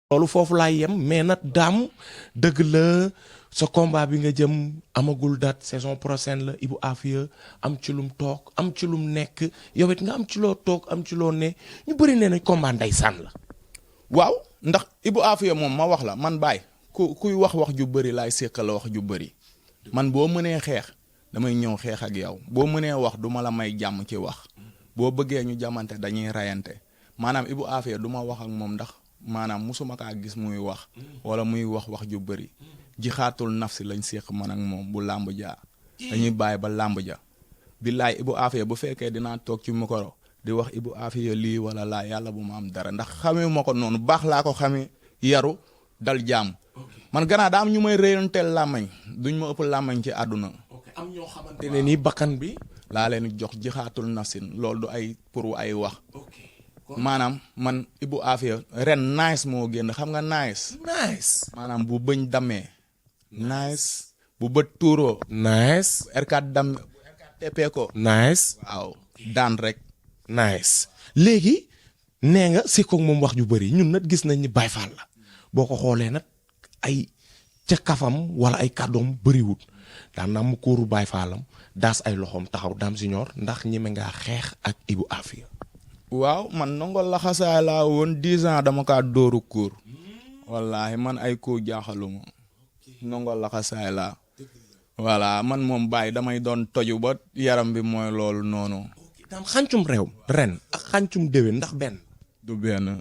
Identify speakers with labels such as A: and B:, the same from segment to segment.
A: loolu foofu laay yem mais nag daam dëgg la sa combat bi nga jëm amagul date saison prochaine la Ibou Afia am ci lum toog am ci lum nekk yow it nga am ci loo toog am ci loo ne ñu bëri nee nañ combat ndeysaan la.
B: waaw ndax Ibou Afia moom ma wax la man baay kuy wax ju bëri laay séqal la wax ju bëri man boo mënee xeex damay ñëw xeex ak yow boo mënee wax du ma la may jàmm ci wax boo bëggee ñu jamante dañuy rayante maanaam Ibou Afia du ma wax ak moom ndax maanaam musuma kaa gis muy wax wala muy wax ju bëri ji xaatul nafsi lañ séq man ak moom bu làmb jaa dañuy bàyyi ba làmb ja billaay Ibou Afia bu fekkee dinaa toog ci micro di wax Ibou Afia lii wala laa yàlla bu ma am dara ndax xamee ma ko noonu baax laa ko xamee yaru dal jàmm man gannaaw daa am ñu may réyanteel làmmañ duñ ma ëpp làmmañ ci àdduna.
A: am ñoo xamante ne nii bakkan bi.
B: laa leen jox ji xaatul nafsin loolu du ay pour ay wax. maanaam man Ibou Afia ren nice moo génn xam nga nice. maanaam bu bëñ dammee. nice bu bët tuuroo.
A: nice
B: R4 dam R4 teppee ko.
A: nice
B: waaw daan rek.
A: nice léegi nee nga si ko moom wax ju bëri ñun nag gis nañ ni Baye Fall la boo ko xoolee nag ay ca kafam wala ay kàddoom bëriwul daan naa mu kóoru Baye Fallam daas ay loxoom taxaw Dame Junior ndax ñeme ngaa xeex ak Ibou Afia.
B: waaw man nongo laxasaay laa woon 10 ans dama kaa dóoru kuur wallaahi man ay koo jaaxaluma nongo laxasaay laa voilà man moom bàyyi damay doon toju ba yaram bi mooy loolu noonu.
A: daam xàncum réew ren ak xàncum déwén ndax benn.
B: du benn.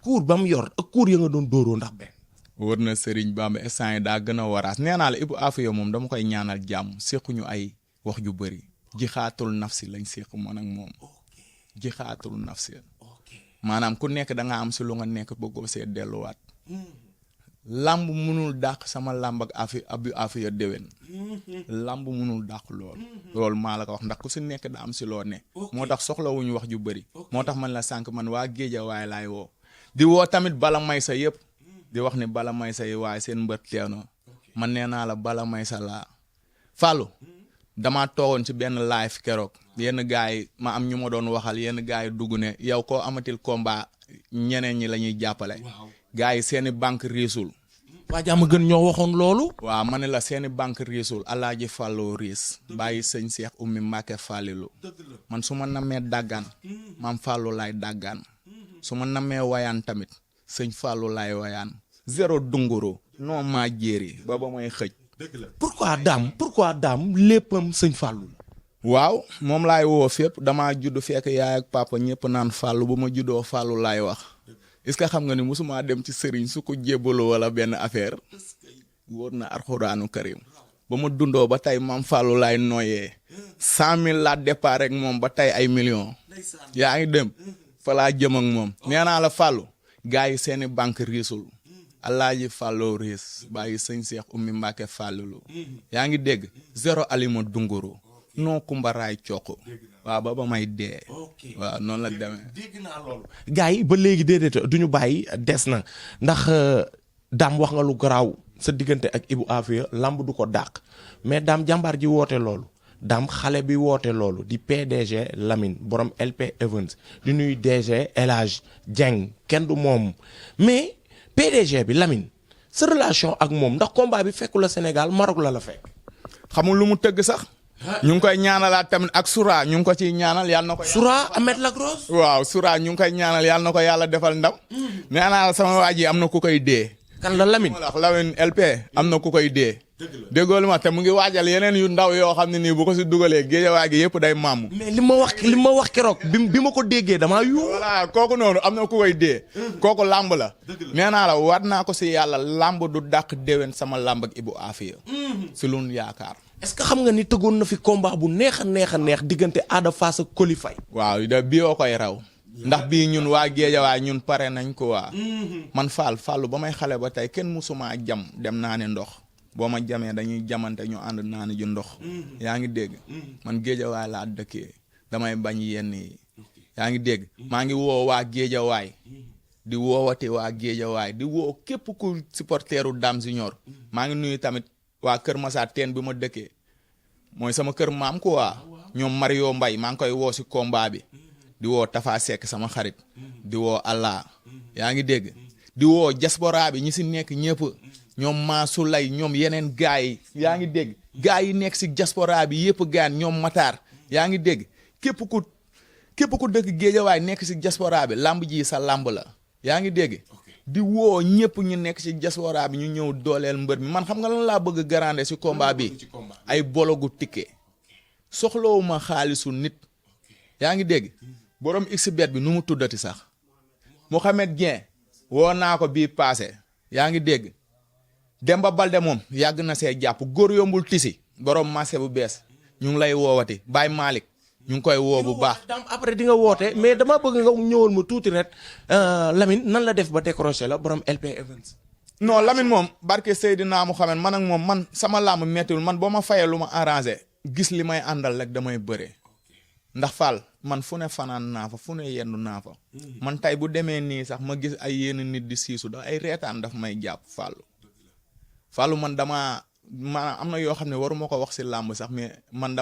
A: kuur ba mu yor ak kuur ya nga doon dóoroo ndax benn.
B: wër na Serigne Bamba instant yi daa gën a waraas nee naa la Ibou Afia moom dama koy ñaanal jàmm séquñu ay wax ju bëri ji xaatul nafsi lañ séq man ak moom ji xaatul nafsi maanaam ku nekk da nga am si lu nga nekk bëggoo see delluwaat lamb munul dàq sama lamb ak Ibou Afia déwén lamb munul dàq loolu maa la ko wax ndax ku si nekk da am si loo ne moo tax soxlawuñu wax ju bëri moo tax man la sànq man waa Géejawaay laay woo di woo tamit bala may sa yëpp di wax ni bala may sa yi waaye seen mbër teew na man nee naa la bala may sa laa Fallou damaa toogoon ci benn live keroog yenn gars yi ma am ñu ma doon waxal yenn gars yi dugg ne yow koo amatil combat ñeneen ñi la ñuy jàppale gars yi seeni banque riisul
A: waa jàmm gën ñoo waxoon loolu.
B: waaw ma ne la seeni banque riisul alaaji Fallou riis bàyyi sëñ Seex Ummi Mbàkke Fallilu man su ma namee dàggaan maam Fallou laay dàggaan su ma namee wayaan tamit sëñ Fallou laay wayaan zéro dunguro non maa jéeri ba may xëj.
A: pourquoi Dame léppam sëñ Fallou la.
B: waaw moom laay woo fépp damaa judd fekk yaay ak papa ñëpp naan Fallou bu ma juddoo Fallou laay wax est-ce que xam nga ni mosuma dem ci sëriñ su ko jébbaloo wala benn affaire wóor na alxuraanu karim ba ma dundoo ba tey maam Fallou laay nooyee 100 000 laa départ rek moom ba tey ay millions yaa ngi dem fa laa jëm ak moom nee naa la Fallou gars yi seeni banque riisul alaaji Fallou riis bàyyi sëñ Seex Ummi Mbàkke Fallilu yaa ngi dégg zéro alima dunguru non kumbaraay cokk waaw ba may dee waaw noonu la demee
A: dégg naa loolu gars yi ba léegi déedéet du ñu bàyyi des na ndax Dame wax nga lu garaaw sa diggante ak Ibou Afia lamb du ko dàq mais Dame jàmbaar ji woote loolu Dame xale bi woote loolu di PDG Lamine borom LP Events di nuy DG El Hadj Dieng kenn du moom mais PDG bi Lamine sa relation ak moom ndax combat bi fekku la Sénégal Maroc la fekk.
B: xamul lu mu tëgg sax. ñu ngi koy ñaanalaat tamit ak Soura ñu ngi ko ciy ñaanal yàlla na ko.
A: Soura Ahmed Lagros.
B: waaw Soura ñu ngi koy ñaanal yàlla na ko yàlla defal ndam. nee naa sama waa ji am na ku koy dee.
A: kan la Lamine.
B: Lamine LP am na ku koy dee. déggoo li ma te mu ngi waajal yeneen yu ndaw yoo xam ne nii bu ko si dugalee géejawaay gi yëpp day màmm.
A: mais li ma wax keroog bi ma ko déggee damaa yu.
B: voilà kooku noonu am na ku koy dee. kooku làmb la. nee naa la waat naa ko si yàlla làmb du dàq déwén sama làmb ak Ibou Afia. si lu yaakaar.
A: est-ce que xam nga ni tëggoon na fi combat bu neex a neex diggante Ada Fass ak Coly Faye.
B: waaw bii oo koy raw. ndax bii ñun waa géejawaay ñun pare nañ ko waa. man Fallou ba may xale ba tey kenn musuma jam dem naa ne ndox. boo ma jamee dañuy jamante ñu ànd naa ne ju ndox. yaa ngi dégg. man géejawaay laa dëkkee damay bañ yenn yi. yaa ngi dégg maa ngi woo waa géejawaay. di woowati waa géejawaay di woo képp ku supporteru Dame Junior. maa ngi nuyu tamit waa Kër Massa teen bi ma dëkkee. mooy sama kër maam ko waa ñoom Mario Mbaye maa ngi koy woo si combat bi. di woo Tafa Seck sama xarit. di woo Allah. yaa ngi dégg di woo diaspora bi ñi si nekk ñëpp ñoom Maasu Lay ñoom yeneen gars yi yaa ngi dégg gars yi nekk si diaspora bi yëpp gaan ñoom Matar yaa ngi dégg képp ku dëkk Géejawaay nekk si diaspora bi lamb ji sa lamb la yaa ngi dégg di woo ñëpp ñu nekk si diaspora bi ñu ñëw dooleel mbër mi man xam nga lan laa bëgg grande si combat bi ay bologu ticket soxlawuma xaalisu nit yaa ngi dégg borom xbet bi nu mu tuddati sax Mouhamed Dieng woo naa ko bii passé yaa ngi dégg Demba Balde moom yàgg na see jàpp góor yombul tisi borom marché bu bees ñu ngi lay woowati Baye Malick ñu ngi koy woo bu baax.
A: après di nga woote mais dama bëgg nga ñëwoon ma tuuti rek Lamine nan la def ba décroché la borom LP Events.
B: non Lamine moom barke Seydina Mouhamed man ak moom man sama làmb mettiwul man boo ma fayee lu ma arrangé gis li may àndal rek damay bëre ndax Fall man fu ne fanaan naa fa fu ne yendu naa fa man tey bu demee nii sax ma gis ay yenn nit di siisu da ay reetaan daf may jàpp Fallu man maanaam am na yoo xam ne waruma ko wax si làmb sax mais man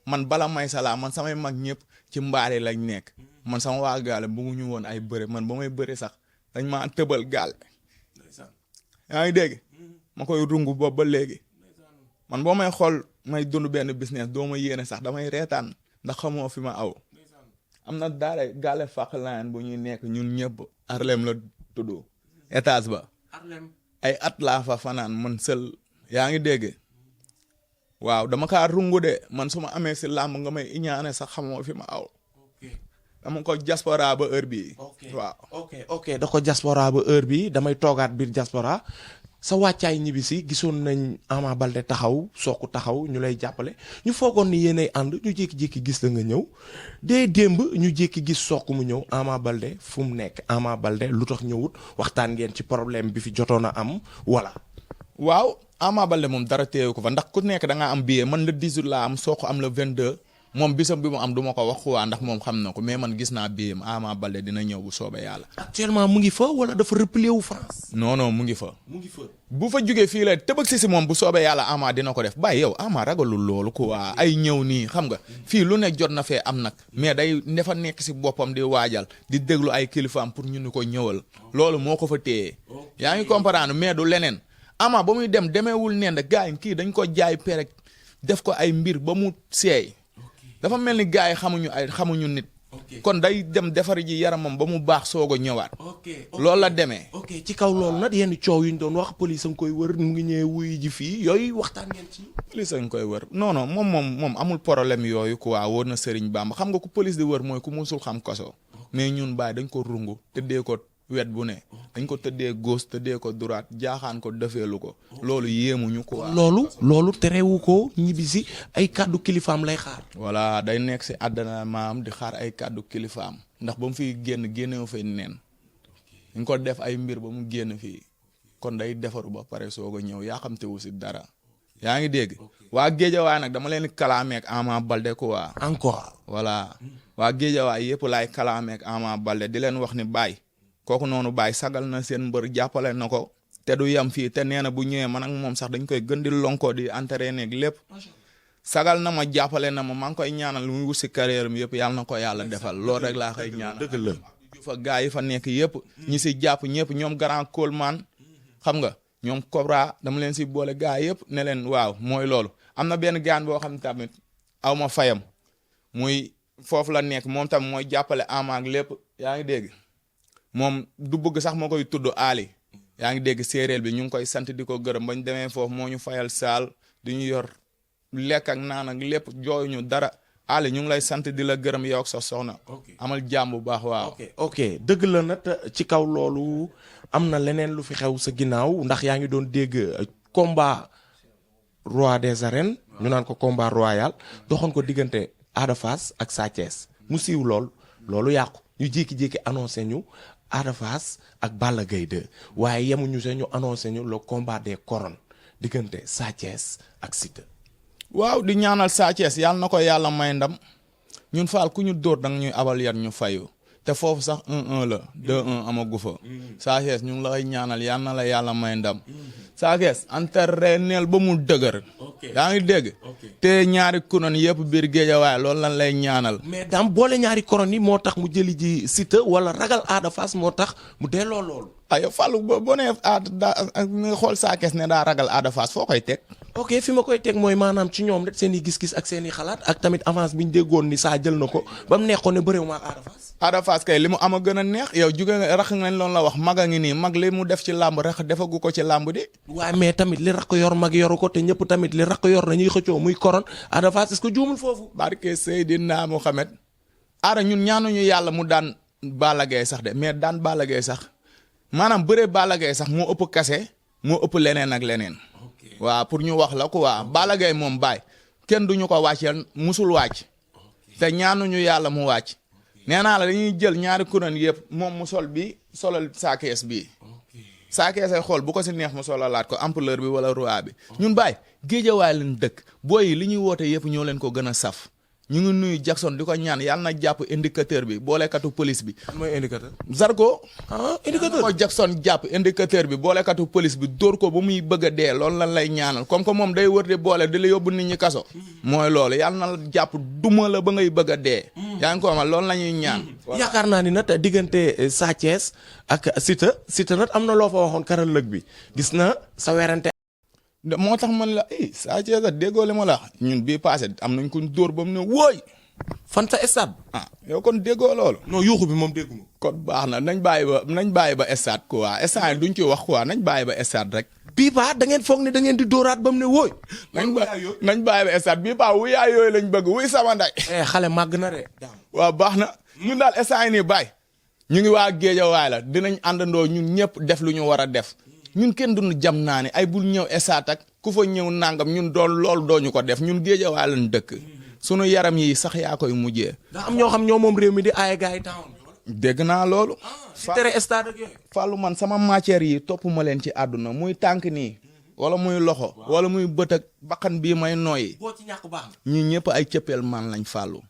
B: man bala may salaa man samay mag ñëpp ci mbaare lañ nekk man sama waa gaale bëgguñu woon ay bëre man ba may bëre sax dañ maa tëbal gaal yaa ngi dégg ma koy rungu boobu ba léegi man boo may xool may dund benn business doo ma yéene sax damay reetaan ndax xamoo fi ma aw am na daara gaale fàq laan bu ñuy nekk ñun ñëpp Arlem la tudd étage ba ay at laa fa fanaan man sël yaa ngi dégg waaw dama kaa rungu de man su ma amee si làmb nga may iñaane sax xamoo fi ma aw dama ko diaspora ba heure bii waaw
A: ok da ko diaspora ba heure bii damay toogaat biir diaspora sa wàccaay ñibbisi gisoon nañ Ama Baldé taxaw Sokh taxaw ñu lay jàppale ñu foogoon ni yéenay ànd ñu jékki-jékki gis la nga ñëw dee démb ñu jékki gis Sokh mu ñëw Ama Baldé fu mu nekk Ama Baldé lu tax ñëwut waxtaan ngeen ci problème bi fi jotoon a am wala.
B: waaw Ama Baldé moom dara teewu ko fa ndax ku nekk da nga am billet man le 18 laa am Sokh am le 22 moom bisam bi mu am du ma ko wax waa ndax moom xam na ko mais man gis naa billet Ama Baldé dina ñëw bu soobee yàlla.
A: actuellement mu ngi fa wala dafa replié wu France.
B: non mu ngi fa. bu fa jógee fii la tëbëg si moom bu soobee yàlla Ama dina ko def bàyyi yow Ama ragalul loolu quoi ay ñëw nii xam nga fii lu ne jot na fee am nag mais day dafa nekk si boppam di waajal di déglu ay kilifaam pour ñu ni ko ñëwal loolu moo ko fa téye yaa ngi comprendre mais du leneen Ama ba muy demeewul neen gars yi kii dañ ko jaay perek def ko ay mbir ba mu seey dafa mel ni gars yi xamuñu nit. kon day dem defar ji yaramam ba mu baax soog a ñëwaat. loolu la demee.
A: ci kaw loolu nag yenn coow yu ñu doon wax police a nga koy wër mu ngi ñëwee wuyu ji fii yooyu waxtaan ngeen ci.
B: police a nga koy wër non moom amul problème yooyu quoi wóor na Serigne Bamba xam nga ku police di wër mooy ku musul xam kaso. mais ñun baay dañ ko rungu tëddee ko wet bu ne dañ ko tëddee gauche tëddee ko droite jaaxaan ko defeelu ko loolu yéemuñu quoi.
A: loolu terewu ko ñibbisi ay kàddu kilifaam lay xaar.
B: voilà day nekk si àddina maam di xaar ay kàddu kilifaam ndax ba mu fiy génnewu fay neen dañ ko def ay mbir ba mu génn fii kon day defaru ba pare soog a ñëw yaa xam te wu si dara yaa ngi dégg waa Géejawaay nag dama leen di kalaameek Ama Baldé quoi.
A: encore
B: voilà waa Géejawaay yëpp laay kalaameek Ama Baldé di leen wax ni baay kooku noonu baay sagal na seen mbër jàppale na ko te du yam fii te nee na bu ñëwee man ak moom sax dañ koy gën di lonko di entraîner ak lépp sagal na ma jàppale na ma maa ngi koy ñaanal lu muy wut si carrière mi yëpp yàlla na ko yàlla defal loolu rek laa koy ñaanal.
A: dëgg la
B: fa gars yi fa nekk yëpp ñi si jàpp ñëpp ñoom grand Coleman xam nga ñoom Cobra dama leen si boole gars yëpp ne leen waaw mooy loolu am na benn gaan boo xam tamit aw ma fayam muy foofu la nekk moom tam mooy jàppale Ama ak lépp yaa ngi dégg. moom du bëgg sax moo koy tudd Ali yaa ngi dégg séeréer bi ñu ngi koy sant di ko gërëm bañ demee foofu moo ñu fayal saal di ñu yor lekk ak naan ak lépp jooyu ñu dara Ali ñu ngi lay sant di la gërëm yow ak sa soxna. amal jàmm bu baax waaw.
A: ok dëgg la nag ci kaw loolu am na leneen lu fi xew sa ginnaaw ndax yaa ngi doon dégg combat roi des arènes ñu naan ko combat royal doxoon ko diggante Ada Fass ak Sa Thiès mu siiw loolu yàqu ñu jékki-jékki annoncé ñu. Ada Fass ak Balla Gaye 2 waaye yemuñu se ñu annoncé ñu le combat des couronnes diggante Sa Thiès ak Siteu.
B: waaw di ñaanal Sa Thiès yàlla na ko yàlla may ndam ñun faal ku ñu dóor danga ñuy abal yar ñu fayu te foofu sax 1-1 la 2-1 amagu fa. Sa Thiès ñu ngi lay ñaanal yàlla na la yàlla may ndam. Sa Thiès entraîneel ba mu dëgër. yaa ngi dégg. te ñaari couronne yëpp biir Géejawaay loolu lan lay ñaanal.
A: mais daam boole ñaari couronne yi moo tax mu jëli ji Siteu wala ragal Ada Fass moo tax mu delloo loolu.
B: yow Fallou boo nee nga xool Sa Thiès ne daa ragal Ada Fass foo koy teg.
A: ok fi ma koy teg mooy maanaam ci ñoom rek seen i gis-gis ak seen i xalaat ak tamit avance bi ñu déggoon ni saa jël na ko ba mu nekkoon ne bëréew ma ak Ada Fass.
B: Ada Fass kay li mu am a gën a neex yow jóge nga rax nga loolu la wax mag a ngi nii mag li mu def ci làmb rax defagu ko ci làmb di.
A: waaye mais tamit li rakk yor mag yoru ko te ñëpp tamit li rakk yor nañuy xëccoo muy koron Ada Fass est-ce que juumul foofu.
B: barke Seydina Mohamed. Ada ñun ñaanuñu yàlla mu daan Balla Gaye sax de mais daan Balla Gaye sax maanaam bëree Balla Gaye sax moo ëpp kase moo ëpp leneen ak leneen. waaw pour ñu wax la quoi Balla Gaye moom baay kenn duñu ko wàcceel musul wàcc te ñaanuñu yàlla mu wàcc nee naa la dañuy jël ñaari couronne yëpp moom mu sol bi solal Sa Thiès bii Sa Thiès ay xool bu ko si neex mu solalaat ko ampleur bi wala roi bi ñun baay géejawaay leen dëkk booy yi li ñuy woote yëpp ñoo leen ko gën a saf ñu ngi nuyu Jackson di ko ñaan yàlla na jàpp indicateur bi boolekatu police bi.
A: mooy indicateur.
B: Zarko.
A: indicateur
B: ko Jackson jàpp indicateur bi boolekatu police bi dóor ko ba muy bëgg a dee loolu lan lay ñaanal comme que moom day wër di boole di la yóbbu nit ñi kaso. mooy loolu yàlla na la jàpp duma la ba ngay bëgg a dee. yaa ngi ko amal loolu la ñuy ñaan.
A: yaakaar naa ni nag diggante Sa Thiès ak Siteu nag am na loo fa waxoon karal lëg bi gis na sa werante.
B: moo tax man la Sa Thiès déggoo li ma la ñun bii passé am nañ ko dóor ba mu ne wóoy.
A: fan sa stade.
B: yow kon déggoo loolu.
A: non yuuxu bi moom dégguma.
B: kon baax na nañ bàyyi ba stade quoi instant duñ ci wax quoi nañ bàyyi ba stade rek.
A: bii baa da ngeen foog ne da ngeen di dóoraat ba mu ne wóoy.
B: nañ bàyyi ba stade bii baa wuyaay yooyu lañ bëgg wuy sama nday.
A: xale màgg na de.
B: waaw baax na ñun daal instant yi nii bàyyi ñu ngi waa Géejawaay la dinañ àndandoo ñun ñëpp def lu ñu war a def. ñun kenn duñu jam naa ne ay bul ñëw esaat ak ku fa ñëw nangam ñun doon loolu dooñu ko def ñun Géejawaay lañ dëkk sunu yaram yi sax yaa koy mujjee.
A: daa am ñoo xam ñoo moom réew mi di aaye gars yi town.
B: dégg naa loolu.
A: si tere stade ak yooyu.
B: Fallou man sama matière yi topp ma leen ci àdduna muy tànk nii wala muy loxo wala muy bët ak bakkan bii may nooyi.
A: boo ci ñàkk baax na.
B: ñi ñëpp ay cëppeel man lañ Fallou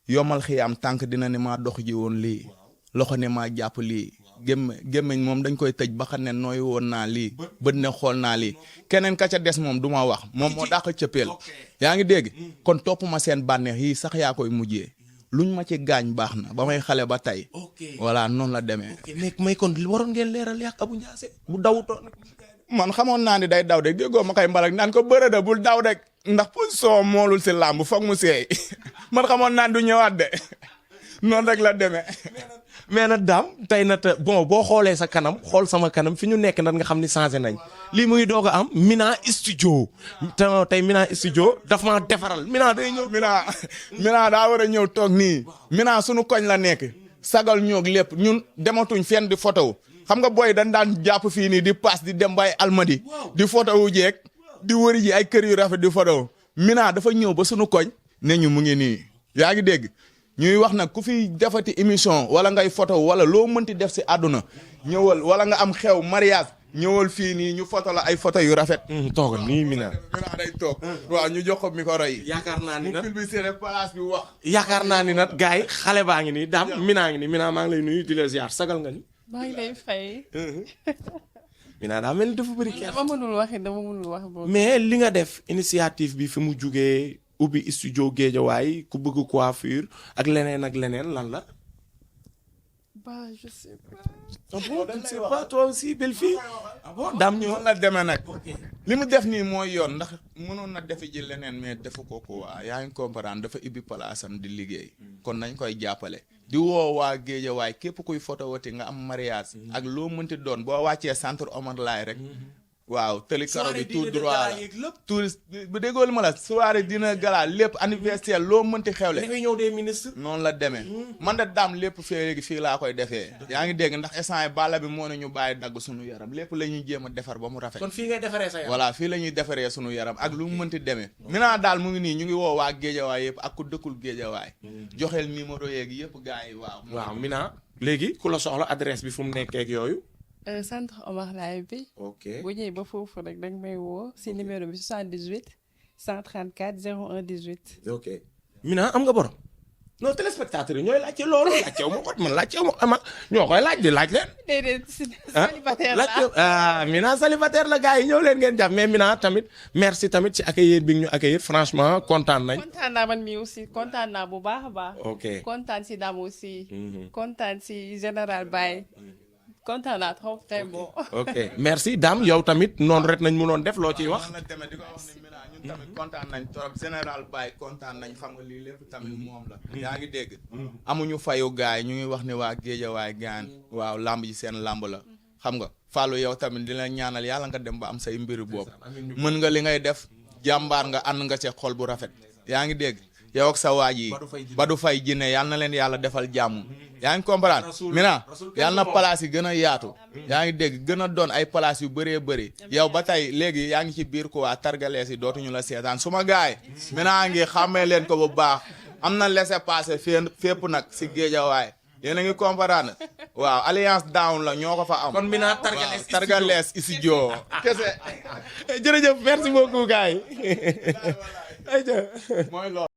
B: yomal xiyaam tànk dina ne maa dox ji woon lii loxo ne maa jàpp lii. gémmeñ moom dañ koy tëj ba xam ne nooy woon naa lii bët ne xool naa lii keneen ka ca des moom du ma wax moom moo dàq cëppeel yaa ngi dégg kon topp ma seen bànneex yi sax yaa koy mujjee luñ ma ci gaañ baax na ba may xale ba tey voilà noonu la demee
A: nekk may kon waroon ngeen leeral yàq Abou Ndiassé bu dawutoon
B: man xamoon naa ni day daw de déggoo ma koy mbalak naan ko bërëda bul daw rek ndax position moolul si làmb foog mu seey man xamoon naa du ñëwaat de noonu rek la demee
A: mais nag daam tey nag bon boo xoolee sa kanam xool sama kanam fi ñu nekk nag nga xam ni changé nañ lii muy doog a am Mina studio te tey Mina studio daf maa defaral Mina day ñëw.
B: Mina daa war a ñëw toog nii Mina sunu koñ la nekk sagal ñoog lépp ñun dematuñ fenn di photo xam nga booy dañ daan jàpp fii nii di paas di dem bay almadi di photo wu jeeg di wëri ji ay kër yu rafet di photo Mina dafa ñëw ba sunu koñ ne ñu mu ngi nii yaa ngi dégg. ñuy wax nag ku fi defati émission wala ngay photo wala loo mënti def si àdduna ñëwal wala nga am xew mariage ñëwal fii nii ñu photo la ay photo yu rafet.
A: toogal nii Mina.
B: Mina day toog. waaw ñu jox ko micro yi.
A: yaakaar naa ni nag
B: mu publicité place bi wax.
A: yaakaar naa ni nag gars yi xale baa ngi nii daam Mina ngi nii Mina maa ngi lay nuyu di la ziar sagal nga ni.
C: maa ngi lay fay.
A: Mina daa mel ni dafa bëri kii.
C: dama mënul wax boobu.
A: mais li nga def initiative bi fi mu jugee. ubbi studio Géejawaay ku bëgg coiffure ak leneen lan la.
C: bah je sais pas.
A: ah bon je sais pas toi aussi belle fille. ah bon daam ñëw
B: la demee nag. li mu def nii mooy yoon ndax mënoon na defe ji leneen mais defu ko quoi yaa ngi comprendre dafa ibbi palaasam di liggéey. kon nañ koy jàppale. di woo waa Géejawaay képp kuy photo wati nga am mariage. ak loo mënti doon boo wàccee centre Omar Laye rek. waaw tëli karo bi tout droit la touriste bu déggoo li ma la soirée dina gala lépp anniversaire loo mënti xewle
A: dafay ñëw des ministres
B: noonu la demee man da daam lépp fee léegi fii laa koy defee yaa ngi dégg ndax instant yi balla bi moo ne ñu bàyyi dagg suñu yaram lépp la ñuy jéem a defar ba mu rafet
A: kon fii ngay defaree sa yaram
B: voilà fii la ñuy defaree suñu yaram ak lu mu mënti demee Mina daal mu ngi nii ñu ngi woo waa Géejawaay yëpp ak ku dëkkul Géejawaay joxeel numéro yeeg yëpp gars yi waaw
A: Mina léegi ku la soxla adresse bi fu mu nekkee ak yooyu
C: centre Omar Laye bi.
A: ok
C: bu ñëwee ba foofu rek dañ may woo si numéro bi 78 134 01 18.
A: ok Mina am nga borom. non téléspectateur yi ñooy laajte loolu laajteewu ma ko man laajteewu ma ama ñoo koy laaj di laaj leen.
C: déedéet célibataire
A: la Mina célibataire la gars yi ñëw leen ngeen jàpp mais Mina tamit merci tamit ci accueillir bi ñu accueillir franchement kontaan nañ.
C: kontaan naa man mii aussi kontaan naa bu baax a baax.
A: ok
C: kontaan si Dame aussi. kontaan si général Baye. kontaan naa trop très bon.
A: ok merci Dame yow tamit noonu rek nañ mënoon def loo ciy wax.
B: la demee di ko wax ne Mina ñun tamit kontaan nañ trop général Baye kontaan nañ xam nga lii lépp tamit moom la. yaa ngi dégg. amuñu fayu gaay ñu ngi wax ne waa Géejawaay gaan waaw lamb ji seen lamb la xam nga Fallou yow tamit di la ñaanal yàlla nga dem ba am say mbiri bopp mën nga li ngay def jàmbaar nga ànd nga ci xol bu rafet yaa ngi dégg yow ak sa waaj yi Badou Faye jinne yàlla na leen yàlla defal jàmm yaa ngi comprendre Mina yàlla na place yi gën a yaatu yaa ngi dégg gën a doon ay place yu bëree bëri yow ba tey léegi yaa ngi ci biir ko waa targalees yi dootuñu la seetaan suma gaay Mina ngi xàmmee leen ko bu baax am na laissez-passer fépp nag si Géejawaay yéen a ngi comprendre waaw alliance down la ñoo ko fa am.
A: kon Mina
B: targalees studio kese.
A: jërëjëf merci beaucoup gars yi.
B: mooy loolu.